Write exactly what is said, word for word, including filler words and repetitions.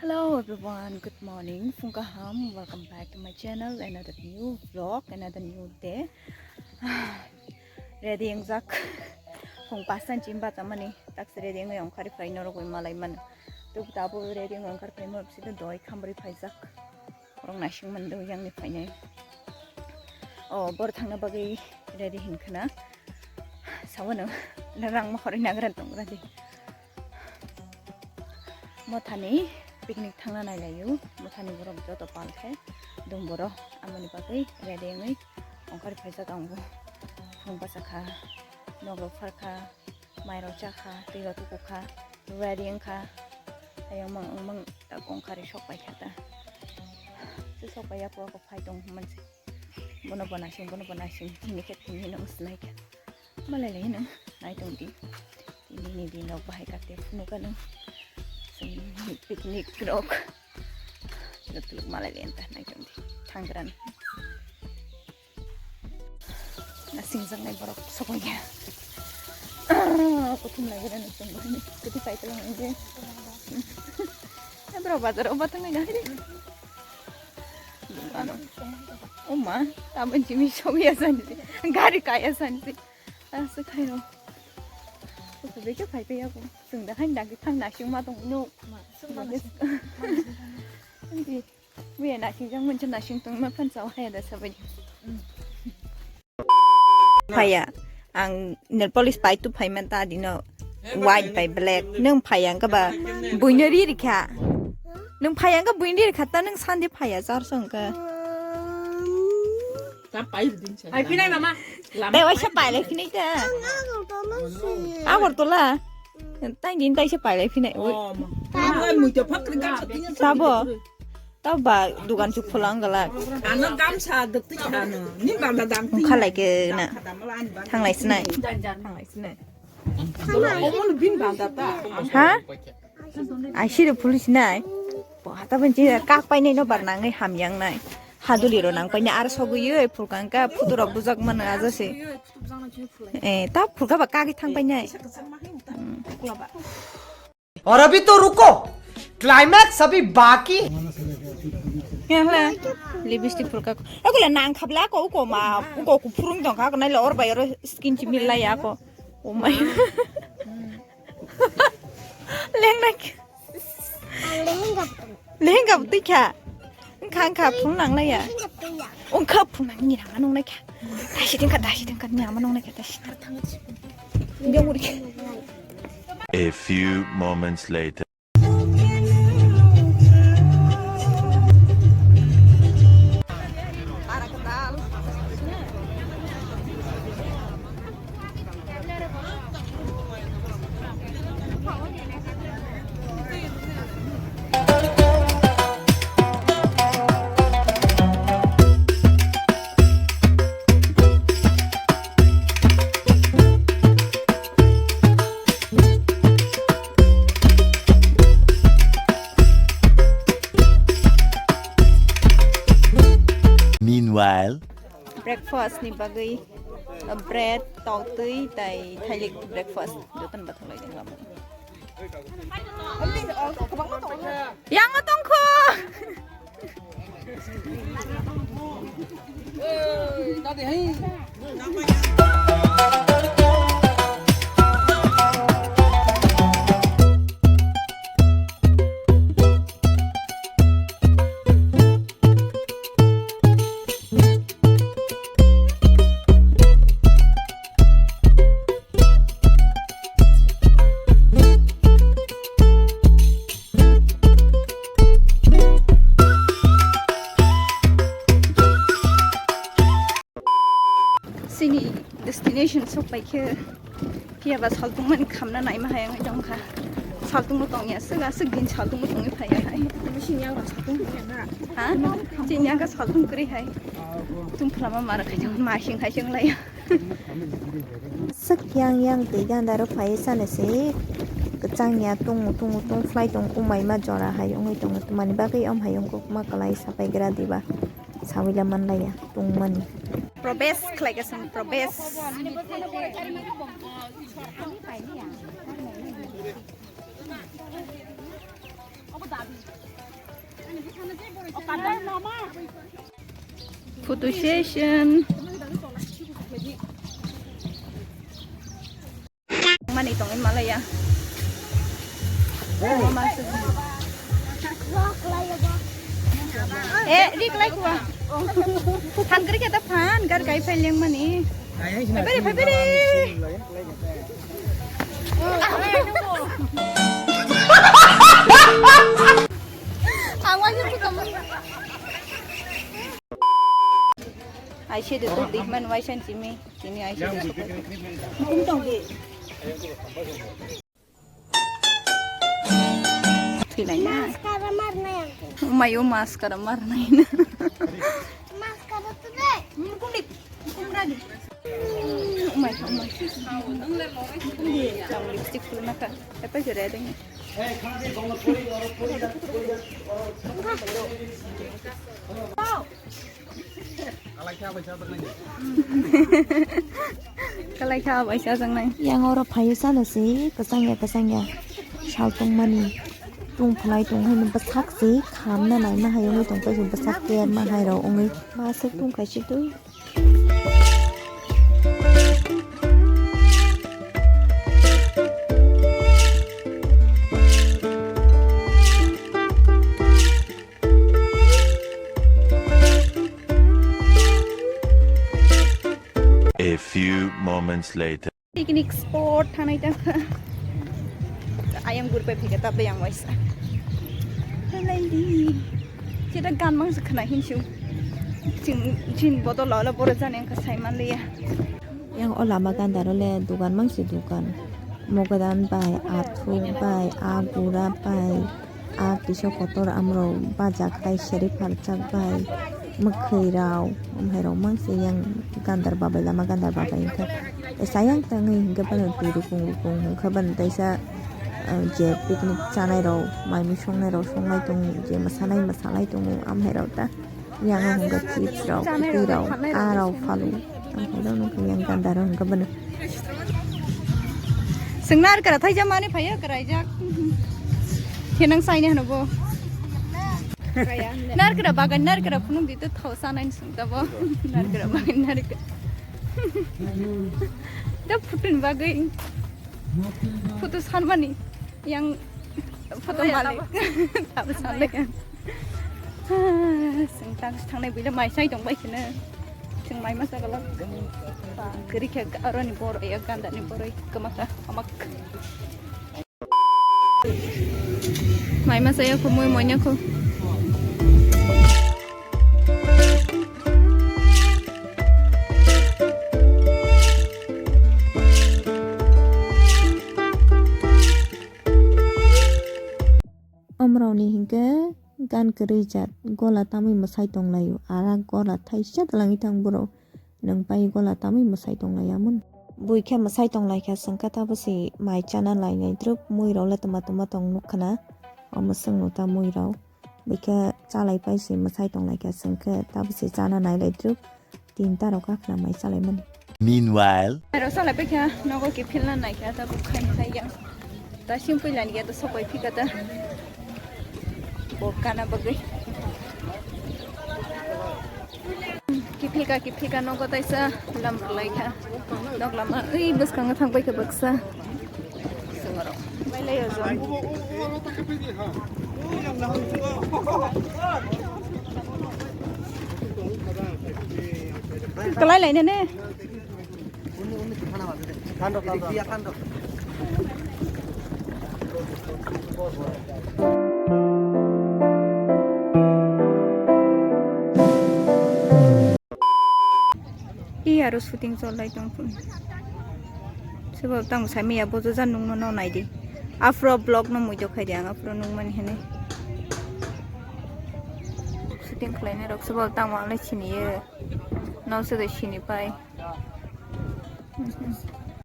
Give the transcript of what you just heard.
Hello everyone, good morning, phung kaham, welcome back to my channel, another new vlog, another new day. Ready wngjak, phung pasta ni chini bachamani, taksa ready wngwi ongkhar phai norok bai malai mano. Tuk tabuk ready wngwi ongkhar phai mo, bisi doi khambrwi phaijak. Borok naising mando yang ni phainai. O, bor thangna bagwi ready hinkhana. Sawano, rang ma horwi nagra tongra di. Mothani picnic thangna nailaio, mothani borok joto pal khe dum boro, amoni bagwi ready wngwi ongkhar phaijak ang bo. Phung bachakha, nogo pharkha, mairok chakha, twi rok tukukha, ready wngkha. Ayang mang wngmang tak ongkhar sok paikha ta. Se sok paiya po ko phai tong mansi. Bono bo naising, bono bo naising, hini khe thini nang sinai khe. Malai lai nang, nai tong di. Tini ni din rok bahai kate phunu ka nang. Sing picnic rok. Tuluk tuluk malai lai anta nai tong di. Thangran. Na singjak nai borok sokoi ya. Kuthum lai gira nang tong di. Kuti pai tong di. Bro bazar oba tong nai. Oma, tabuk jimi sogwi asansi, gari kai asansi. Aswk khaino. Aswk beke phai phai yago. Chwng da hain dagi thang naising ma tong no. Andi, buya naising jang mun naising tong ma phan chao haya da sabai. Phaiya, ang nail polish pai tu phai man ta dino white bai black. Nung phaiya ang kaba buino ri rikha. Nung phaiya ang ka buino ri rikha ta nung sandi phaiya char song ka. Ta pai din cha. Ai phinai mama. Te waisa pai le phinai ta. Agartala. Tai din tai se pai le phinai. Oi. Oh, ma. Ai mui to phak ri gam sa tinya. Sabo. Tau ba dugan chuk phulang galak. Ano gamsa dukti ano. Ni banda dang. Khalai ke na. Thanglai sinai. Thanglai sinai. Omon bin banda ta. Ha? Ai siri phulus nai. Bo hata ban chi kak pai nai no bar nangai hamyang nai. Haduli ro nang pai nai ar sogui oi phulkang ka phutu rok bujak mano aja se. Eh, ta phulka ba kagi thang pai nai. Hmm. और अभी तो रुको, क्लाइमैक्स अभी बाकी है। Yang le lipstick phulka ko. Aku le nang khapla ko uko ma uko ku phurung dong ka ko nai le or bai or skin chi mil la ya ko. Oh my. Leng nak. Leng gap tu kya? Wngkha, wngkha, phunang laiya. Wngkha, phunang ni rang nung naikha. Dashi dengkha, dashi dengkha, ni ama nung naikha, dashi. A few moments later. Meanwhile. Breakfast ni bagwi, uh, bread, tongtwi tai thailik breakfast jotono bathalai jeng lama. Yang ma tongkho. Chini destination sok pai khe, phiya ba saltungmani khamna naima hai wngwi tongkha. Saltungno tongya, aswk, aswk din saltungno tongwi phaiya hai. Ha? Chini yaga saltung kwrwi hai. Tum phlama mara khai tong, ma sing hai sing laiya. Aswk yang yang twi ganda ro phai sana se. Kwchang ya tung tung tung fly tong, umai ma jora hai wngwi tongo. Tumani bagwi om hai wngkuk ma kwlai sapai gra diba. Sawila manlaiya tongmani. Probes khlaika song, probes. Photo session. Mani tongwi malaya. Eh, rik lai kuwa. Than kari kata phan, gar kai phai leng mani. Phaibere, phaibere. Aise de tu dihman waisan simi, simi aise de. Thwinai na. Mascara marnai ang. Umai o mascara marnai na. Mascara tu dai. Kumni, kumra di. Umai, umai. Kumni, chang lipstick tu na ka. Apa jere deng. Kalai kha bai chajaknai. Yang oro phaio chana se kwchangya kwchangya sal tongmani. Tung phlai tong hai bwsak se khamna naima hai wngwi tong paisa bwsak ter ma hai rok wngwi ma se tung kaisa tu. A few moments later. Picnic spot thanai ta kha. Ayang gurpai phika ta bayang waisa. Halai di. Sida gan mang khna hinsu. Jin, jin bodol la boro jani ang sai man liya. Yang o lama gandaro le dugan mang si dugan. Mogodan bai, athuk bai, agura bai. A kisa kotor amrok bajak tai seri phalchak bai mwkhwi rok, amhai rok mang se yang gandar babai lama gandar babai wngkha. Sayang tangwi hwnkhe bono twi rukung rukung hwnkhe bono taisa, ah, je picnic chanai rok, mai mui songnai rok songlai tongo, je mwsanai mwsalai tongo, amhai rok ta. Yang ang hwnkha chips rok, twi rok, a rok phalu. Ang hwnkha yang ganda rok hwnkha bono. Swng narikra thaijak mani phaiya kwraijak. Khe nang saini hwno bo. Narikra bagan narikra phunuk di to thau sanai swng ta bo. Narikra bagan narikra. Da phutun bagwi. Photo sanmani yang photo malik. Tabuk sanlai. Seng tang thangnai buila mai sai tong bai sini. Seng mai masa kalau kiri khe aroni bor ya ganda ni boroi kemaka amak. Mai masa ya ko moi monya ko. Omorokni hinkhe gan kwrwi jat gola tamwi mwsai tonglaio, arak gola thaisa twlangwi thang borok. Nwng pai gola tamwi mwsai tonglaiya mun. Buikhe mwsai tonglaikha, swngkha tabukhe mai chana lainai drwp, muirok le twma twma tong nukkhana. Omo swngno ta muirok. Buikhe chalai paise mwsai tonglaikha, swngkhe tabukhe chana nailai drwp. Tinta rok kakhna mai chalaimani. Meanwhile. Aro salai paikha, nogo kiphilna naikha, tabuk khaini khaiyang. Ta simpui lani ya, ta sokoi phika ta. Bo kana bagwi. Kiphilka, kiphilka nogo taisa lam rwlaikha. Nok lama ui bwskango thang paikha baksa. Mai lai o jang. Kalai lai ne ne. I aro shooting cholai tong phun. Sebo tang sai miya bojo jan nungno no nai di. Afro vlog no muido khai di ang afro nung mani hene. Shooting khlai nai rok sebo tang ma le sini ye. No se de sini pai.